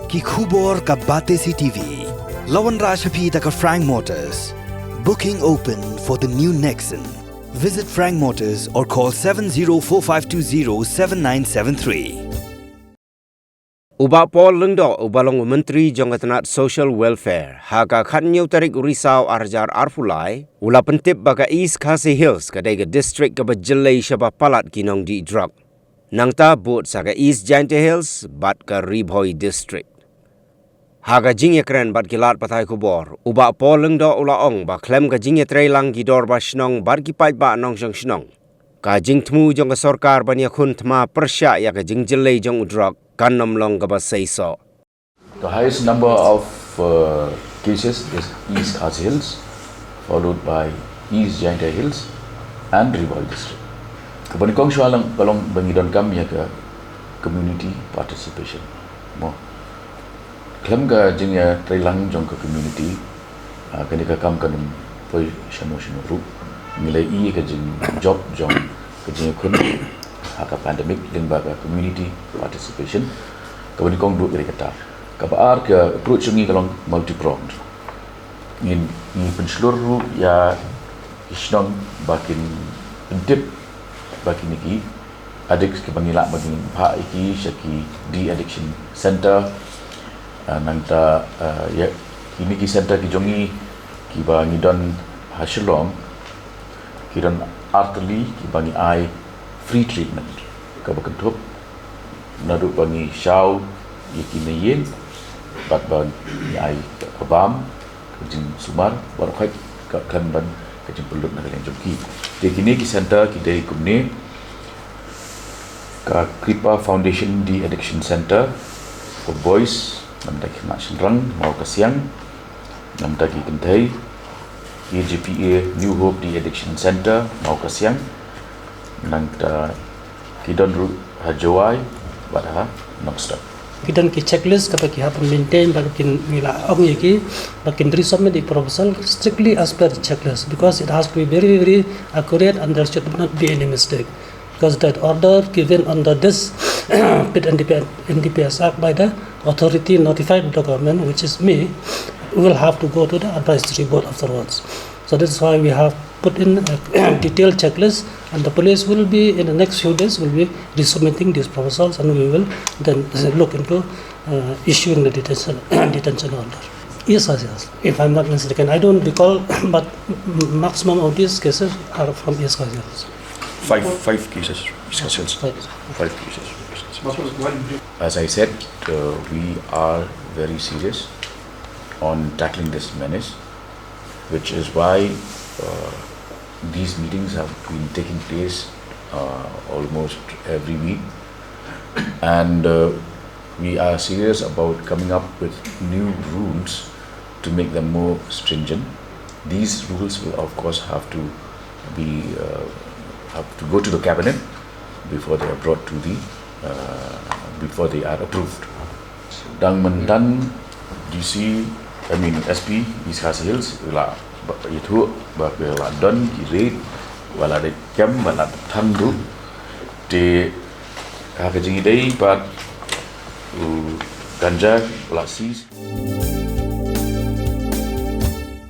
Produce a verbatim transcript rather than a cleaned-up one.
Ki khubor ka Batesi T V. La wanrah sha phi da ka Frank Motors. Booking open for the new Nexon. Visit Frank Motors or call seven zero four five two zero seven nine seven three. U Bah Paul Lyngdoh, uba long u Myntri jong ka tnat Social Welfare, ha ka khathynñiew tarik u Risaw arhajar arphew lai, u la pyntip ba ka East Khasi Hills ka dei ka district kaba jyllei shaba palat ki nongdih drug. Nangta bud sa ka East Jaintia Hills bad ka Ri Bhoi District. Ha ka jingïakren bad ki lad pathai khubor, u Bah Paul Lyngdoh u la ong ba khlem ka jingïatreilang ki dorbar shnong bad ki paidbah nongshong shnong, ka jingthmu jong ka sorkar ban ïakhun thma pyrshah ïa ka jingjyllei jong u drug kan ym long kaba seisoh. The highest number of uh, cases is East Khasi Hills, followed by East Jaintia Hills and Ri Bhoi District. Kaba nyngkong shuwa lang ka long ba ngi donkam ïa ka community participation. Mo. Khlem ka jingïatreilang jong ka community, ah, kane ka kam kan ym poi shano shano ruh. Ngi la ïohi ka jingjop jong ka jingïakhun ha ka pandemic lyngba ka community participation. Kaba nyngkong duh ïa kata. Kaba ar, ka approach jong ngi ka long multi-pronged. Ngin, ngi pynshlur ruh ïa ki shnong ba kin pyntip ba kine ki addicts kiba ngi lah ban kin phah ïa ki sha ki de-addiction center. Ah, nangta, ah, ïa kine ki center ki jong ngi kiba ngi don ha Shillong, ki don artylli kiba ngi ai free treatment. Kaba kynthup naduh ba ngi shaw ïa ki na ïing bad ba ngi ai ka bam, ka jingsumar, baroh khoit ka khlem don ka jingpynlut na ka liang jong ki. Te kine ki center ki dei kumne: ka Kripa Foundation De-Addiction Center for Boys, nangta ki khynnah shynrang Mawkasiang, nangta ki kynthei, K J P A New Hope De-Addiction Center Mawkasiang, nangta ki don ruh ha Jowai bad ha Nongstoiñ. Ki don ki checklist kaba ki hap ban maintain, ba kin, ngi la ong ïa ki ba kin resubmit ïa ki proposal strictly as per the checklist, because it has to be very, very accurate and there should not be any mistake. Because that order given under this P I T and D P S, N D P S Act by the authority notified by the government, which is me, will have to go to the advisory board afterwards. So that's why we have put in a detailed checklist, and the police will be, in the next few days, will be resubmitting these proposals, and we will then look into uh, issuing the detention, detention order. Yes, yes, yes. If I'm not mistaken, I don't recall, but m- maximum of these cases are from East Khasi Hills. Five, five cases, East Khasi Hills. Five. Five cases. As I said, uh, we are very serious on tackling this menace, which is why uh, these meetings have been taking place uh, almost every week, and uh, we are serious about coming up with new rules to make them more stringent. These rules will, of course, have to be uh, have to go to the cabinet before they are brought to the uh, before they are approved. Dang mynta D C, I mean S P East Khasi Hills la ba ïathuh ba ka la don ki raid, ba la dep kem, ba la thang ruh. Te ha ka jingïadei bad u ganja la seize.